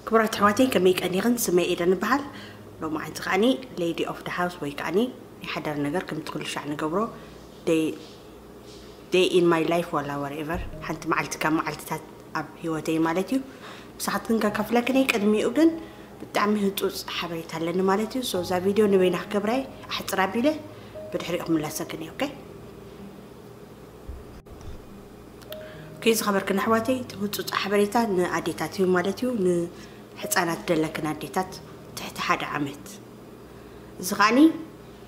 ክቡራት ኣሕዋተይ፣ ከመይ ቀኒኽን? ስመይ ኤደን እበሃል። ሎማዓንቲ ከዓኒ lady of the house ወይ ከዓኒ ናይ ሓዳር ነገር ከምቲ ኩሉ ሻዕ ንገብሮ፣ day in my life ዋላ whatever፣ ሓንቲ መዓልቲ ካብ መዓልትታት ኣብ ህይወተይ ማለት እዩ። ብሳኻትክን ከካፍለክን እየ። ቅድሚኡ ግን ብጣዕሚ ህጹጽ ሓበሬታ ኣለኒ ማለት እዩ። So እዛ ቪድዮ ንበይና ክገብራይ ኣሕጽር ኣቢለ ብድሕሪኡ ክምለሰክን እየ። ኦኬ? ኦኬ፣ ዝኸበርክን ኣሕዋተይ፣ እቲ ህጹጽ ሓበሬታ ንኣዴታት እዩ ማለት እዩ። ንሕጻናት ደለክን ኣዴታት ትሕቲ ሓደ ዓመት። እዚ ከዓኒ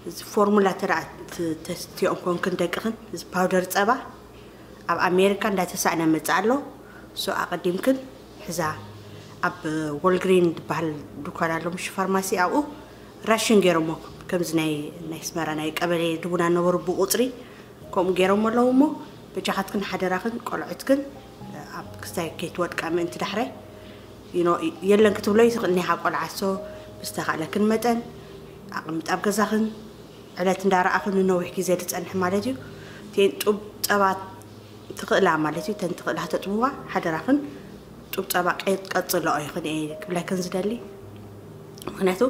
እዚ ፎርሙላ ተራ ተስትኦም ኮንክን ደቅኽን፣ እዚ ፓውደር ጸባ ኣብ ኣሜሪካ እንዳተሳእነ መጽእ ኣሎ። So ኣቐዲምክን ሕዛ ኣብ ወልግሪን ዝበሃል ድኳን ኣሎ፣ ምሽ ፋርማሲ፣ ኣብኡ ራሽን ገይሮሞ፣ ከምዚ ናይ ናይ ኣስመራ ናይ ቀበሌ ድቡና ነበሩ ብቁጽሪ ከምኡ ገይሮሞ ኣለዉ። እሞ በጃኻትክን ሓደራኽን ቆልዑትክን ኣብ ክስታይ ከይትወድቃ ምእንቲ ዳሕራይ፣ you know፣ የለን ክትብሎ ይትኽእል ኒኻ ቆልዓ። So ብዝተኻእለክን መጠን ኣቕምጥ ኣብ ገዛኽን ዕለት እንዳረኣኹ ንነዊሕ ግዜ ዝጸንሕ ማለት እዩ። እተን ጡብ ጸባ ትኽእላ ማለት እዩ። እተን ትኽእላ ተጥብዋ ሓደራኽን ጡብ ጸባ ቀ-፣ ቀጽልኦ ይኽን እየ ክብለክን ዝደሊ። ምኽንያቱ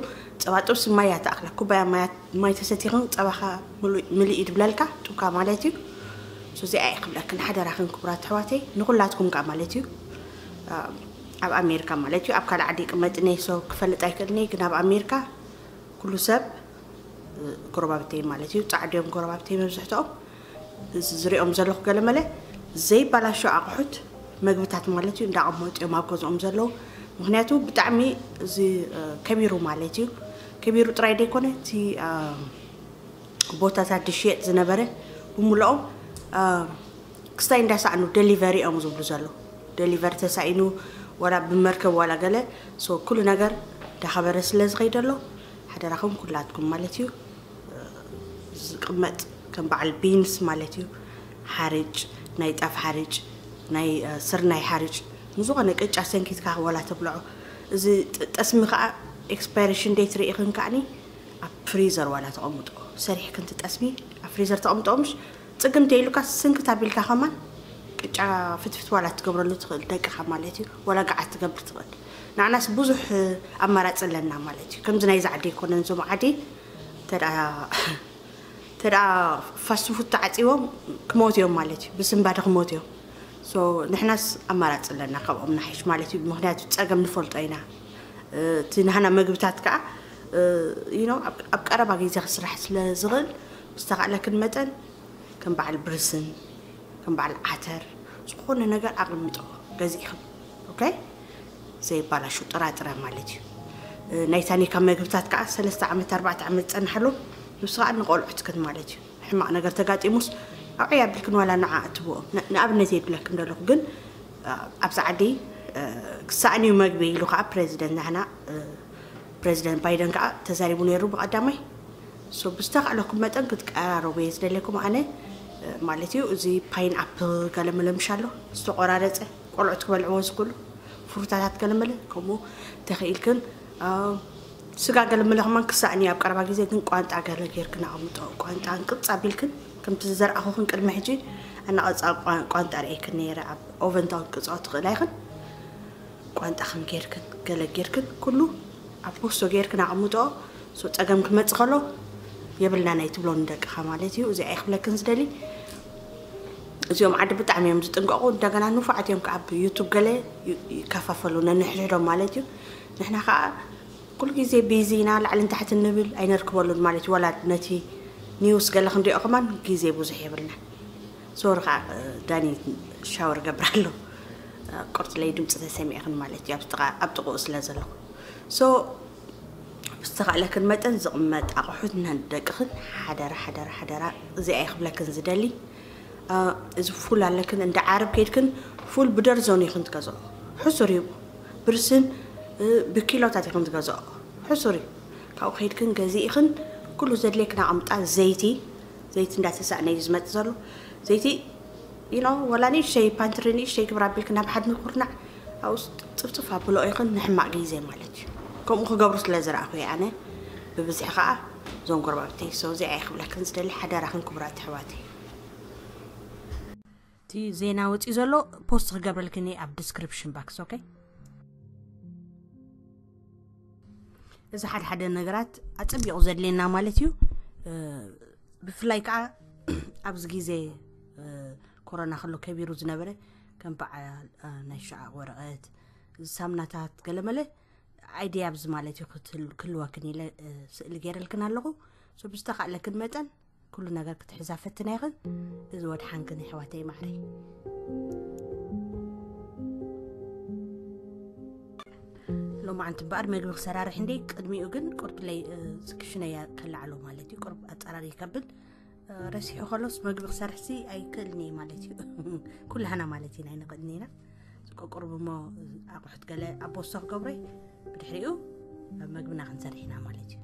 ጸባ ጥብሲ ማይ እያ ትኣኽላ። ኩባያ ማይ፣ ማይ ተሰቲኽን ጸባኻ ምሉእ፣ ምልእ እዩ ድብለልካ ጡብካ ማለት እዩ። So እዚኣ እየ ክብለክን ሓደራኽን ክቡራት ኣሕዋተይ፣ ንኹላትኩም ከኣ ማለት እዩ። አ፣ ኣብ ኣሜሪካ ማለት እዩ። ኣብ ካልእ ዓዲ ይቅመጥ እየ፣ so ክፈልጥ ኣይክእልን እየ፣ ግን ኣብ ኣሜሪካ ኩሉ ሰብ፣ እ፣ ጎረባብተይ ማለት እዩ፣ ጻዕዲ እዮም ጎረባብተይ መብዝሕትኦም። እዚ ዝሪኦም ዘለኹ ገለመለ ዘይባላሾ ኣቑሑት መግብታት ማለት እዩ እንዳቐመጡ እዮም ኣብ ገዝኦም ዘለዉ። ምኽንያቱ ብጣዕሚ እዚ፣ እ፣ ከቢሩ ማለት እዩ። ከቢሩ ጥራይ ደይኮነ እቲ፣ እ፣ ቦታታት ዝሽየጥ ዝነበረ ብምልኦም፣ እ፣ ክስታይ እንዳሰኣኑ ደሊቨሪ እዮም ዝብሉ ዘለዉ። ደሊቨሪ ተሳኢኑ ዋላ ብመርከብ ዋላ ገለ፣ so ኩሉ ነገር እንዳኸበረ ስለ ዝኸይድ ኣሎ፣ ሓደራኹም ኩላትኩም ማለት እዩ። ዝቕመጥ ከም በዓል ቢንስ ማለት እዩ፣ ሓርጭ፣ ናይ ጣፍ ሓርጭ፣ ናይ፣ እ፣ ስርናይ ሓርጭ፣ ንዝኾነ ቅጫ ሰንኪትካ ዋላ ተብልዖ። እዚ ጥ-፣ ጠስሚ ከዓ ኤክስፓይሬሽን ዴት ርኢኽን ከዓኒ ኣብ ፍሪዘር ዋላ ተቐምጦ። ሰሪሕክን እቲ ጠስሚ ኣብ ፍሪዘር ተቐምጦ፣ ምሽ ጽግም ተይሉካ ስንክት ኣቢልካ ከማን ቅጫ ፍትፍት ዋላ ትገብረሉ ትኽእል ደቅኻ ማለት እዩ። ዋላ ገዓት ትገብር ትኽእል። ንዓናስ ብዙሕ ኣማራጺ ኣለና ማለት እዩ። ከምዚ ናይዚ ዓዲ ኣይኮነን። እዞም ዓዲ ተዳ፣ ተዳ ፋስት ፉድ ተዓጺዎም ክሞት እዮም ማለት እዩ። ብስንባደ ክሞት እዮም። So ንሕናስ ኣማራጺ ኣለና ካብኦም ንሓይሽ ማለት እዩ። ምኽንያቱ ጸገም ንፈልጦ ኢና። እ፣ እቲ ናህና መግብታት ከኣ፣ እ፣ you know፣ ኣብ፣ ኣብ ቀረባ ግዜ ክስራሕ ስለ ዝኽእል ብዝተኻእለክን መጠን ከም በዓል ብርስን፣ ከም በዓል ዓተር፣ ዝኾነ ነገር ኣቐምጦ ገዚእኽን። ኦኬ? ዘይባላሹ ጥራጥረ ማለት እዩ። እ፣ ናይ ታኒካ መግብታት ከኣ ሰለስተ ዓመት፣ ኣርባዕተ ዓመት ዝጸንሓሉ፣ ንሱ ከኣ ንቆልዑትክን ማለት እዩ። ሕማቕ ነገር ተጋጢሙስ፣ ኣብዐይ ኣቢልክን ዋላ ንዓ እትብኦ። ን-፣ ንኣብነት እየ ድብለክን ዘለኹ፣ ግን፣ እ፣ ኣብዚ ዓዲ፣ እ፣ ክሳእን እዩ መግቢ ኢሉ ከኣ ፕሬዚደንት ናህና፣ እ፣ ፕሬዚደንት ባይደን ከኣ ተዛሪቡ ነይሩ ብቐዳማይ። So ብዝተኻእለኩም መጠን ክትቀራረቡ እየ ዝደለኩም። ኣነ፣ እ፣ ማለት እዩ፣ እዚ ፓይን ኣፕል ገለመለ ምሽ ኣሎ፣ ዝተቆራረጸ፣ ቆልዑት ክበልዕዎ ዝኽእሉ ፍሩታታት ገለመለ፣ ከምኡ ተኽኢልክን፣ እ፣ ስጋ ገለመለ ከማን ክሳእን እዩ ኣብ ቀረባ ግዜ፣ ግን ቋንጣ ገለ ጌርክን ኣቐምጦ። ቋንጣ እንቅጽ ኣቢልክን፣ ከምቲ ዝዘርኣኹኽን ቅድሚ ሕጂ ኣናቐጻ ቋ-፣ ቋንጣ ርኤክን ነይረ፣ ኣብ ኦቨን ተቕቅጾ ትኽእላ ኢኽን። ቋንጣ ከም ጌርክን፣ ገለ ጌርክን፣ ኩሉ ኣብ ፖስቶ ጌርክን ኣቐምጦ። So ጸገም ክመጽእ ከሎ የብልና ናይ ትብሎ ንደቅኻ ማለት እዩ። እዚ ኣይክብለክን ዝደሊ። እዚኦም ዓዲ ብጣዕሚ እዮም ዝጥንቀቑ። እንደገና ንፉዓት እዮም ከኣ ኣብ ዩቱብ ገለ ዩ-፣ ይከፋፈሉ ነንሕድሕዶም ማለት እዩ። ንሕና ከኣ ኩሉ ግዜ ቢዚ ኢና፣ ላዕልን ታሕትን ንብል፣ ኣይነርክበሉን ማለት እዩ። ዋላ ነቲ ኒውስ ገለ ክንሪኦ ከማን ግዜ ብዙሕ የብልናን። ሶሪ ከኣ፣ ዳኒ ሻወር ገብር ኣሎ። ቁርጽለይ ድምጺ ተሰሚዕኽን ማለት እዩ፣ ኣብ ጥቓ-፣ ኣብ ጥቕኡ ስለ ዘለኹ። So ብዝተኻእለክን መጠን ዝቕመጥ ኣቑሑት ንደቅኽን ሓደራ፣ ሓደራ፣ ሓደራ፣ እዚኣ እየ ክብለክን ዝደሊ። እ፣ እዚ ፉል ኣለክን፣ እንዳ ዓረብ ከይድክን ፉል ብደርዘኑ ኢኽን ትገዝኦ። ሕሱር እዩ። ብርስን፣ እ፣ ብኪሎታት ኢኽን ትገዝኦ። ሕሱር እዩ። ካብኡ ከይድክን ገዚእኽን ኩሉ ዘድልየክን ኣቐምጣ። ዘይቲ፣ ዘይቲ እንዳተሳእነ እዩ ዝመጽእ ዘሎ። ዘይቲ፣ you know፣ ወላ ንእሽተይ ፓንትሪ ንእሽተይ ግብር ኣቢልክን ናብ ሓድኒ ኩርናዕ ኣብኡ ጽፍጽፍ ኣብሎ ኢኽን ንሕማቕ ግዜ ማለት እዩ። ከምኡ ክገብሩ ስለ ዝረኣኹ እየ ኣነ። ብብዝሒ ከኣ እዞም ጎረባብተይ። So እዚኣ እየ ክብለክን ዝደሊ፣ ሓደራኽን ክቡራት ኣሕዋተይ። እቲ ዜና ወጺኡ ዘሎ ፖስት ክገብረልክን እየ ኣብ ዲስክሪፕሽን ባክስ። ኦኬ። እዚ ሓደ ሓደ ነገራት ኣጸቢቑ ዘድልየና ማለት እዩ። ብፍላይ ከዓ ኣብዚ ግዜ ኮሮና ከሎ ከቢሩ ዝነበረ ከም በዓል ናይ ሸዓቕ ወረቐት፣ ሳምናታት፣ ገለመለ ኣይድያ ኣብዚ ማለት እዩ ክህልወክን ኢለ ስእሊ ገይረልክን ኣለኹ። ብዝተኻእለክን መጠን ኩሉ ነገር ክትሕዛ ፈትና ይኽን። እዚ ወድሓንክን ይሕዋተይ ማዕረይ። ሎማዓንቲ እምበኣር መግቢ ክሰራርሕ እንደ ቅድሚኡ ግን ቁርብለይ ክሽነያ ከላዕሎ ማለት እዩ። ቁርብ ኣፀራሪ ከብል ረሲሑ ከሎስ መግቢ ክሰርሕሲ ኣይክእልን እየ ማለት እዩ። ኩላህና ማለት ኢና ኣይንኽእልን ኢና። ዝቆቁርብ እሞ ኣቑሑት ገለ ኣብ ቦስቶ ክገብሮይ ብድሕሪኡ ኣብ መግብና ክንሰርሕ ኢና ማለት እዩ።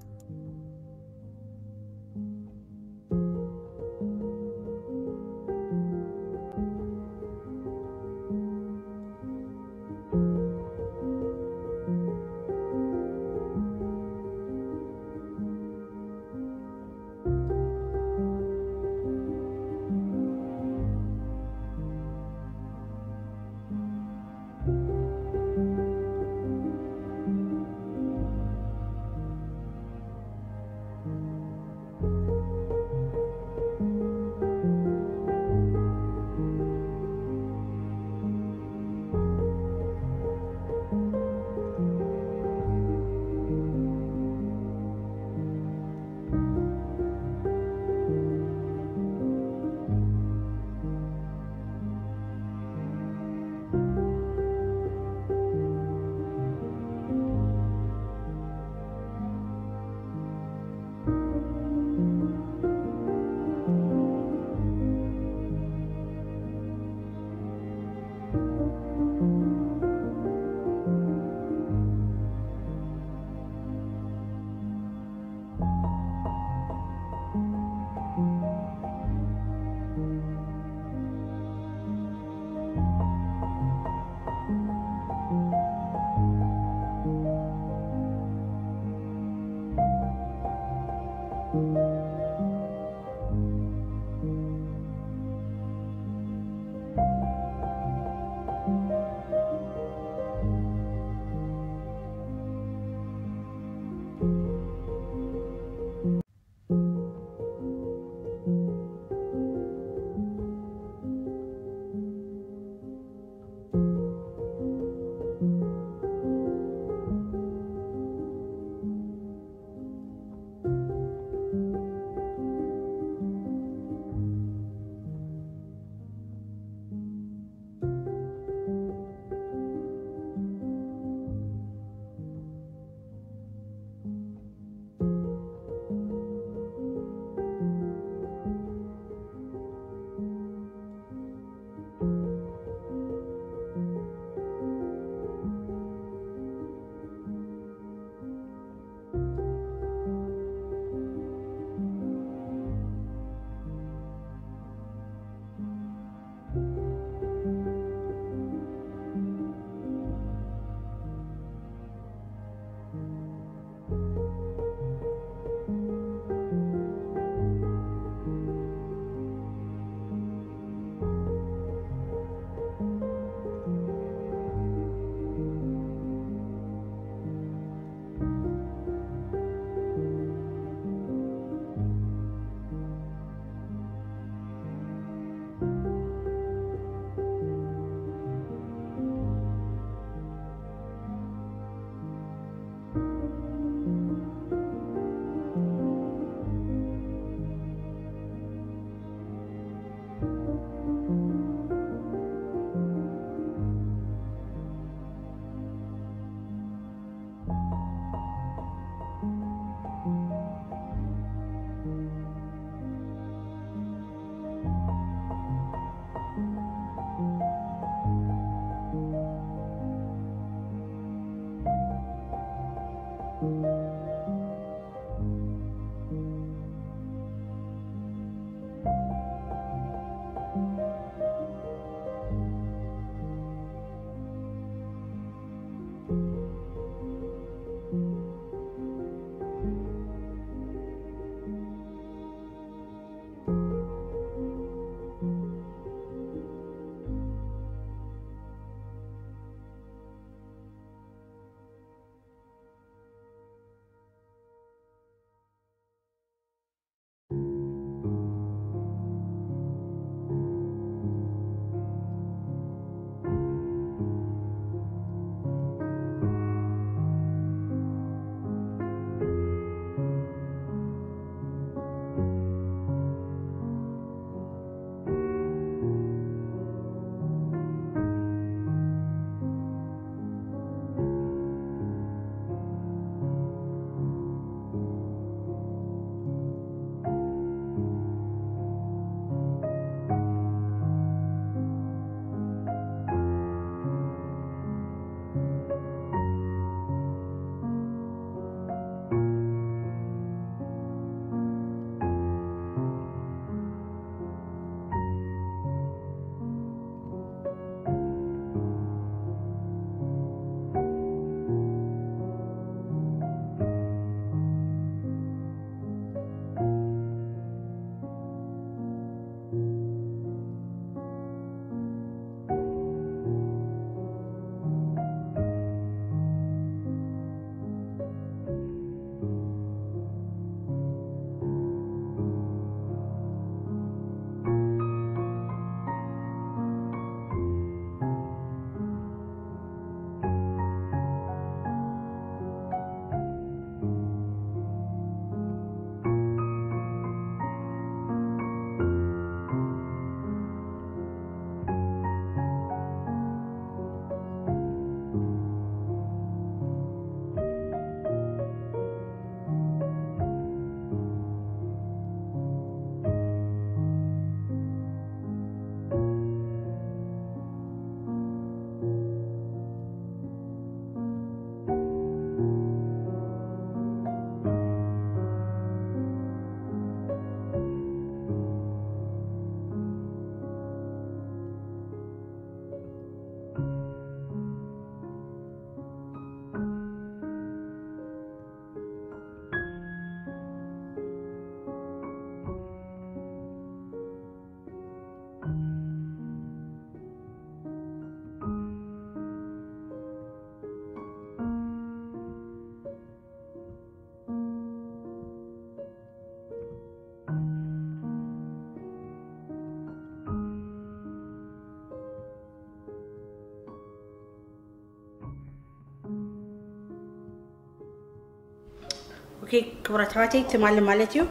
ክቡራት ኣሕዋተይ፣ ትማሊ ማለት እዩ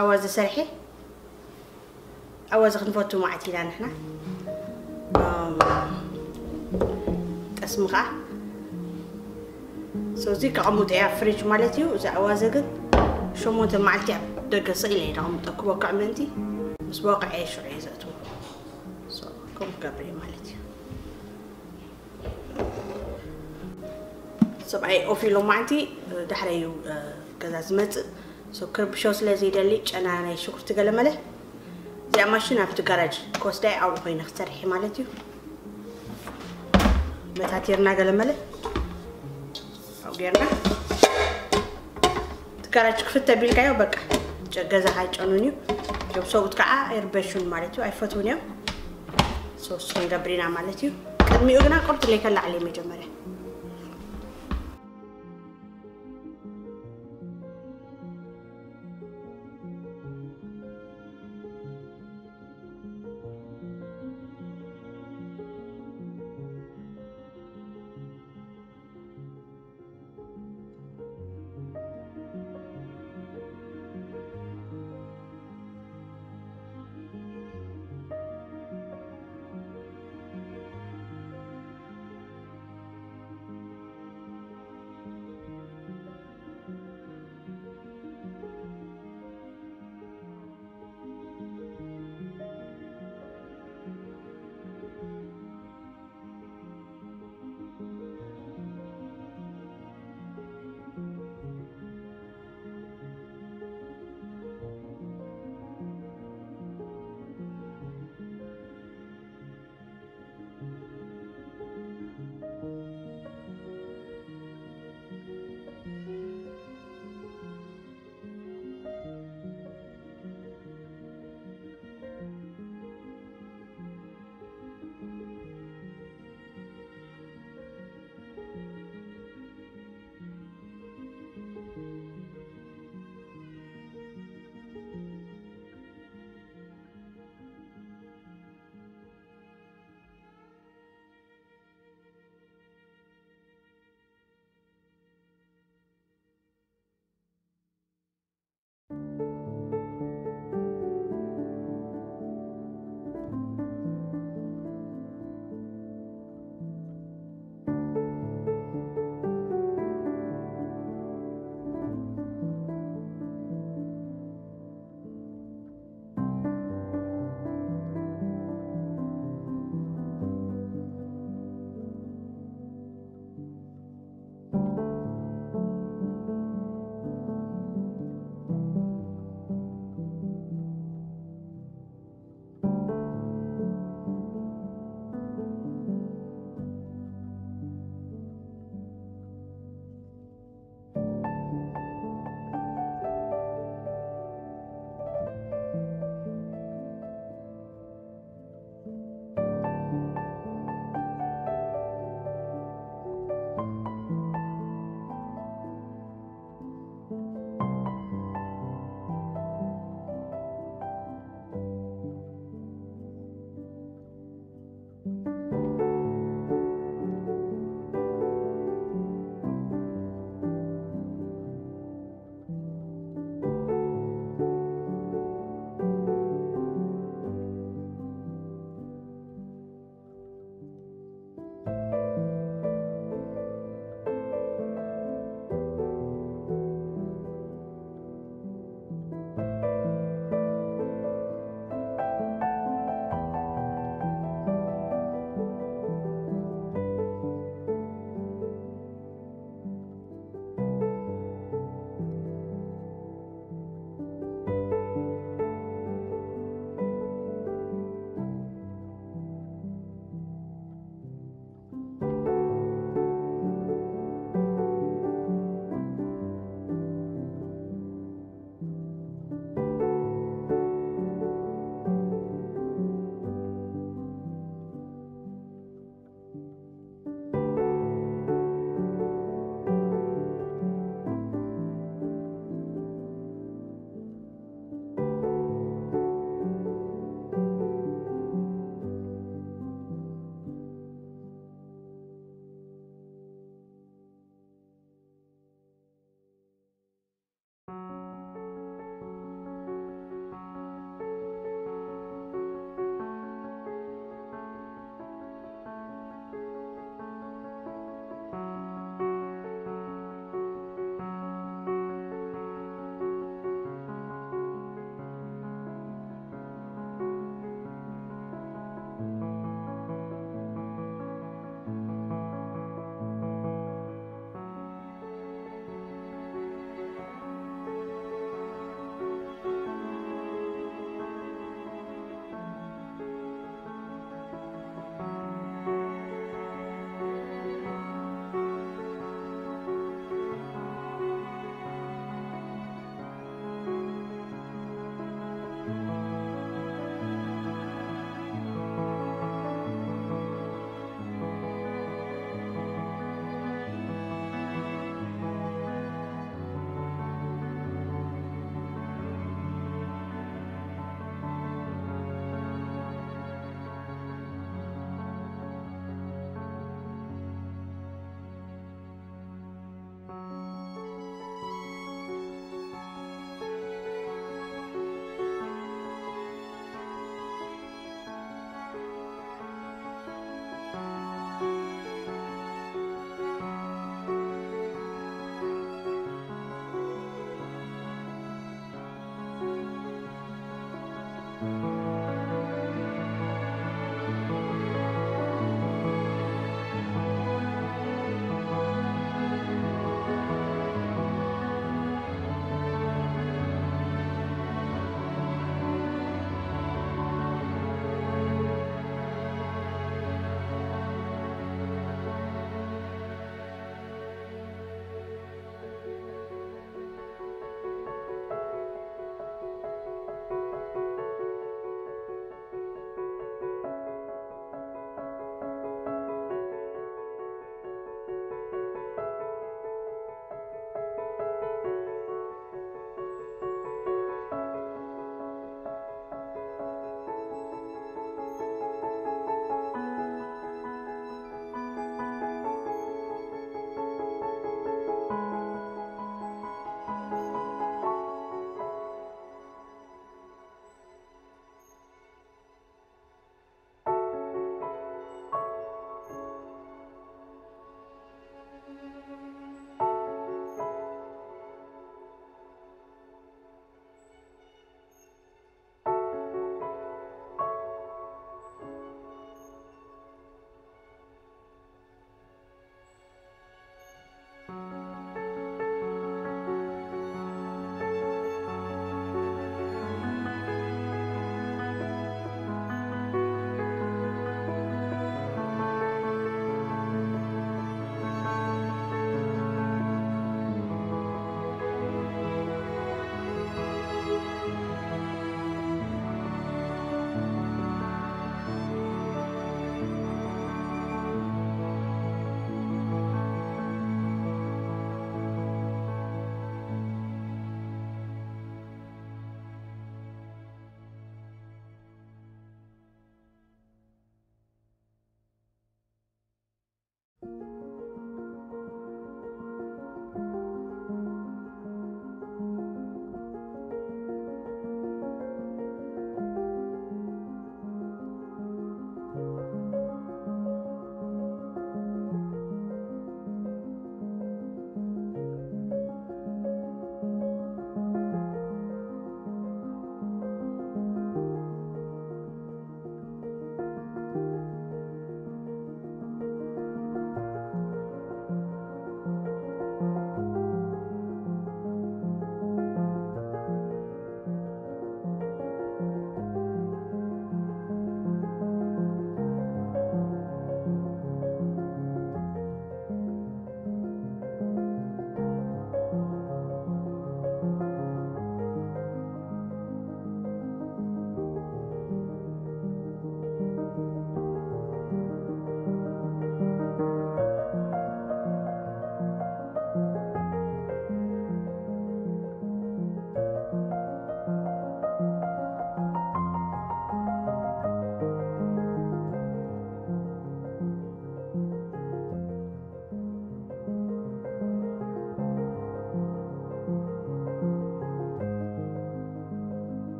ኣዋዘ ሰርሐ። ኣዋዘ ክንፈቱ ማዓት ኢና ንሕና። ጠስሚ ከዓ ሰዚ ከቐምጦ እያ ፍሪጅ ማለት እዩ። እዚ ኣዋዘ ግን ሸሞንተ መዓልቲ ኣብ ደገ ስቕ ኢለ እየ ደቐምጦ ክበክዕ ምእንቲ ምስ በቅዐ ሽዑ እየ ዘእትዎ። ከምኡ ክገብር እየ ማለት እዩ። ሰብኣይ ኦፊ ሎማዕንቲ ዳሕረዩ ገዛ ዝመፅእ። ክርብሾ ስለ ዘይደሊ ጨና ናይ ሽጉርቲ ገለመለ እዚኣ ማሽን ኣብቲ ጋራጅ ክወስዳ ኣብኡ ኮይነ ክሰርሒ ማለት እዩ። መታቲርና ገለመለ ኣብኡ ጌርና እቲ ጋራጅ ክፍተ ቢልካዮ በቃ ገዛ ካይጨኑን እዩ። እዞም ሰብኡት ከዓ ኣይርበሹን ማለት እዩ፣ ኣይፈትውን እዮም። ሶስ ክንገብር ኢና ማለት እዩ። ቅድሚኡ ግና ቁርት ለይከላዕለ መጀመርያ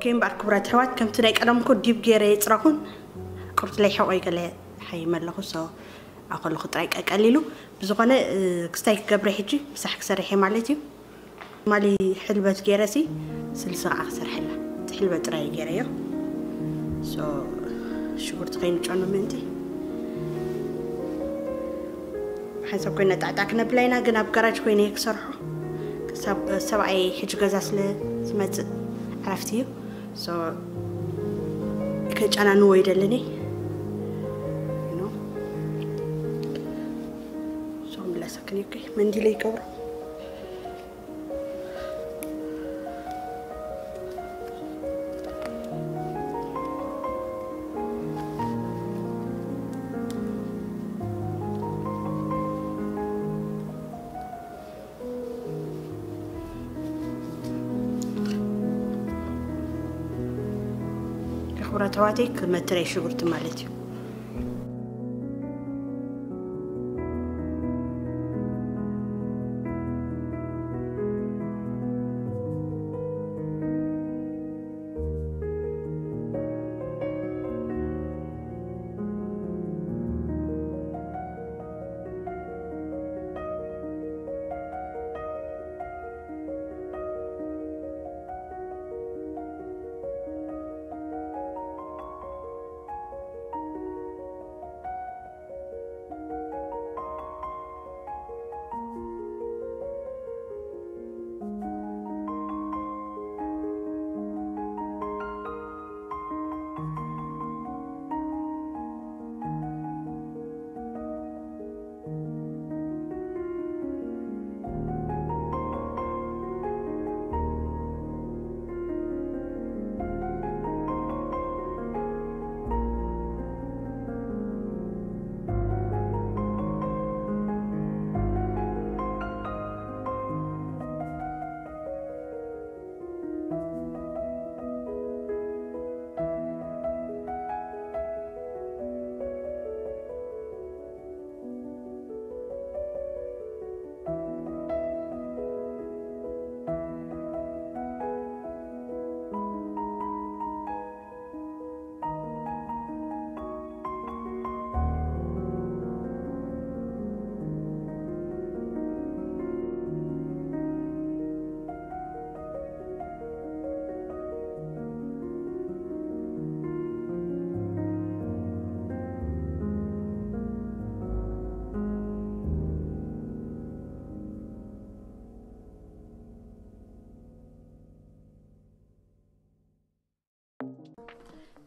ከይ እምበኣር ክቡራት ኣሕዋት፣ ከምቲ ናይ ቀደምኩ ዲብ ገይረ የፅረኹን፣ ቁርት ለይሕቆይ ገለ ሓይመ ኣለኹ። ሶ ኣኸልኹ ጥራይ ቀቀሊሉ። ብዝኾነ ክስታይ ክገብረ ሕጂ ምሳሕ ክሰርሕ እየ ማለት እዩ። ማሊ ሕልበት ገይረ ሲ ስልሲ ከዓ ክሰርሐላ፣ እቲ ሕልበት ጥራይ ገይረዮ። ሶ ሽጉርቲ ከይንጨኑ ምእንቲ ሓንሳብ ኮይና ጣዕጣዕ ክነብላ ኢና። ግን ኣብ ጋራጅ ኮይነ እየ ክሰርሖ። ክሳብ ሰብኣይ ሕጂ ገዛ ስለ ዝመፅእ ዕረፍቲ እዩ። ሶ ከጨናንዎ ይደለኒ። ሶ ምለሰክን እኮ መንዲለ ይገብሮ። ክቡራት ኣሕዋተይ፣ ክመትረይ ሽጉርቲ ማለት እዩ።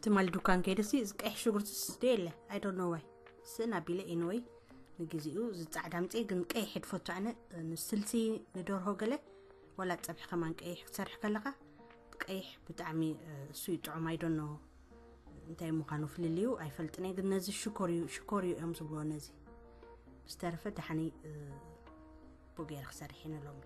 ትማል ዱካን ከይደሲ እዚ ቀይሕ ሽጉርትስ ደየለ፣ I don't know why። ስእን ኣቢለ፣ anyway፣ ንግዚኡ እዚ ጻዕዳ ምጽእ ግን ቀይሕ ድፈቱ ኣነ። ንስልሲ፣ ንደርሆ ገለ፣ ዋላ ጸብሒ ከማን ቀይሕ ክትሰርሕ ከለኻ ቀይሕ ብጣዕሚ እሱ ይጥዑም። I don't know እንታይ ምዃኑ ፍልልዩ ኣይፈልጥን እየ፣ ግን ነዚ ሽኮር እዩ፣ ሽኮር እዩ እዮም ዝብልዎ ነዚ። ብዝተረፈ ደሓኒ ቡገይር ክሰርሕ እየ ንሎሚ።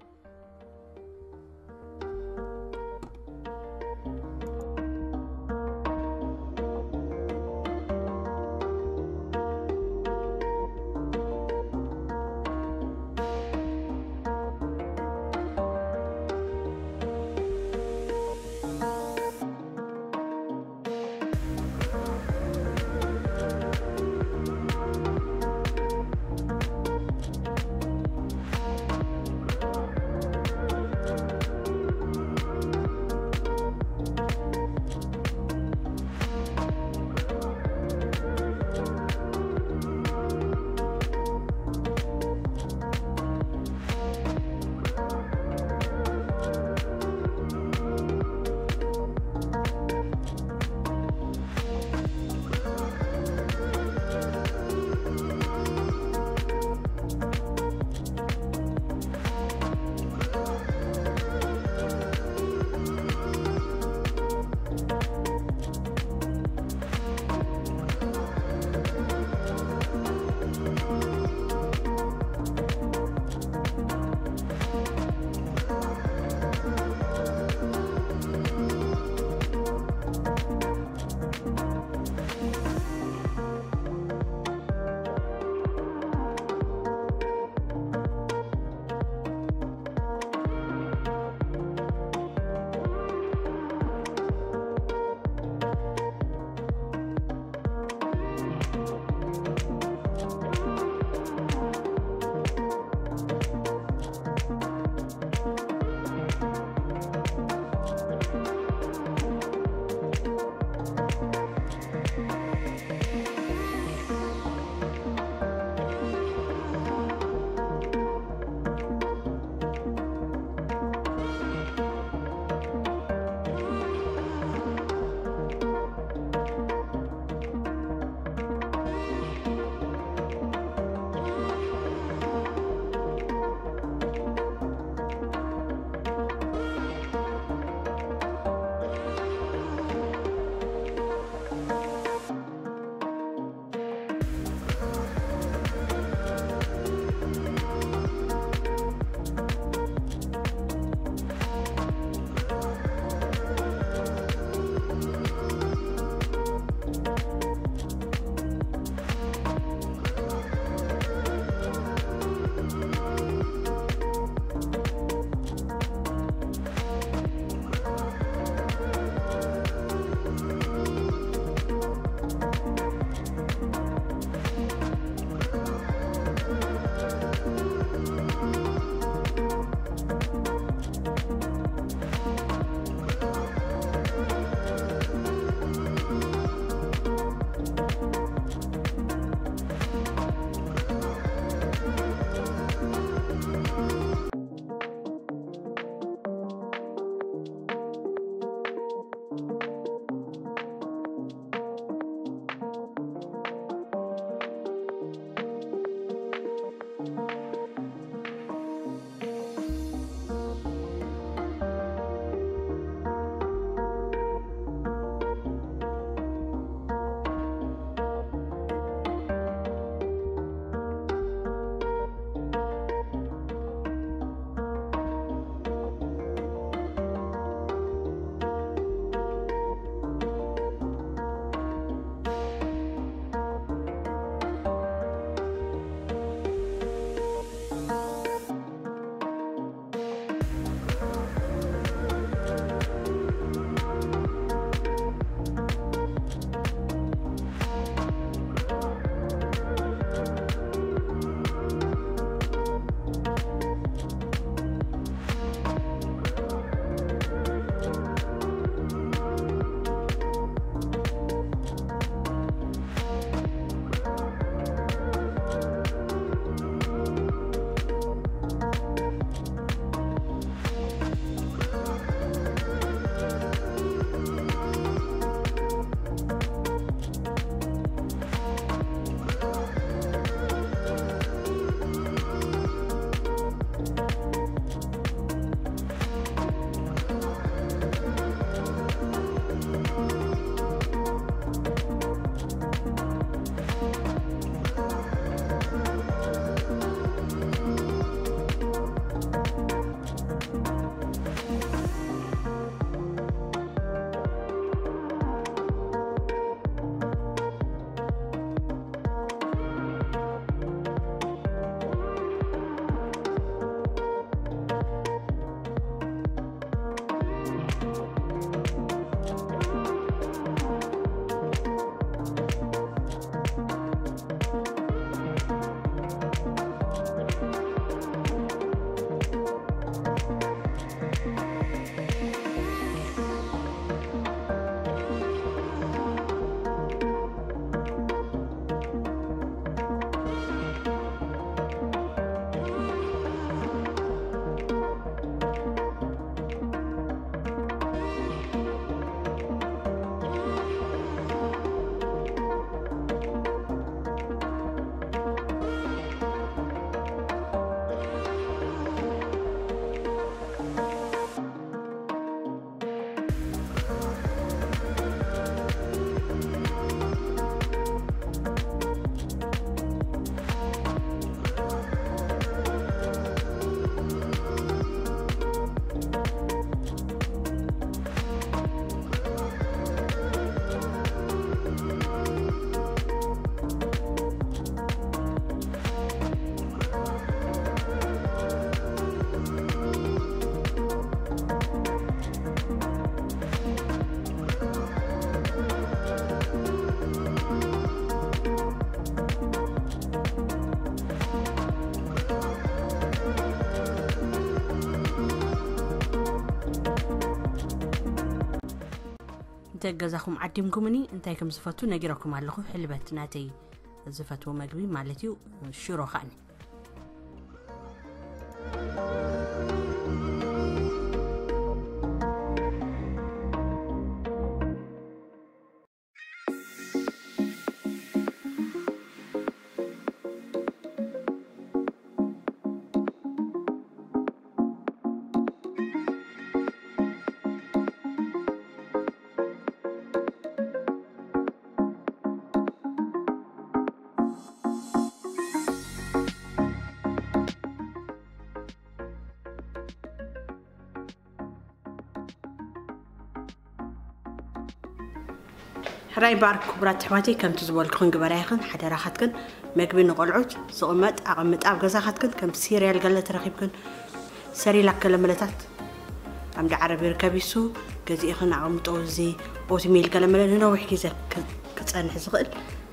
ተገዛኹም ዓዲምኩምኒ እንታይ ከም ዝፈቱ ነጊረኩም ኣለኹ። ሕልበት ናተይ ዝፈትዎ መግቢ ማለት እዩ። ሽሮ ኸዓኒ። ሕራይ ባር ክቡራት ኣሕዋተይ፣ ከምቲ ዝበልኩኽን ግበራ ኢኽን። ሓደራኻትክን፣ መግቢ ንቆልዑት ዝቕመጥ ኣቐምጣ ኣብ ገዛኻትክን፣ ከምቲ ሲርያል ገለ ተረኺብክን፣ ሰሪላክ ገለ መለታት ኣብ እንዳ ዓረብ ይርከብ ይሱ፣ ገዚእኽን ኣቐምጦ። እዚ ኦትሜል ገለ መለ ንነዊሕ ግዜ ክ-፣ ክጸንሕ ዝኽእል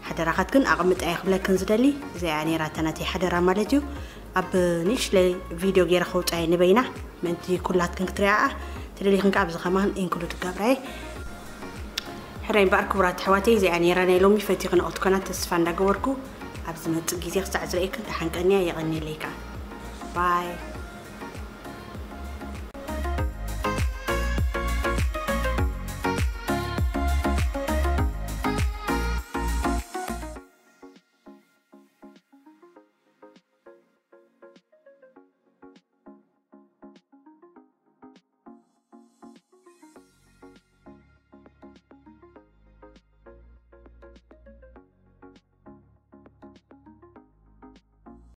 ሓደራኻትክን ኣቐምጣ እየ ክብለክን ዝደሊ። እዚኣ ነይራ እታ ናተይ ሓደራ ማለት እዩ። ኣብ ንእሽለይ ቪድዮ ገይረ ከውጻየ ንበይና፣ ምእንቲ ኩላትክን ክትሪኣኣ ተደሊኽን ከኣ ኣብዚ ከማን ኢንክሉድ ገብራየ። ሕራይ እምበኣር ክቡራት ኣሕዋተይ፣ እዚኣ ነይራ ናይ ሎሚ ፈቲኽን ኦትኮናት ተስፋ እንዳገበርኩ፣ ኣብ ዝመጽእ ግዜ ክሳዕ ዝርእየክን ደሓን ቀንያ፣ የቐንየለይ ከኣ። ባይ።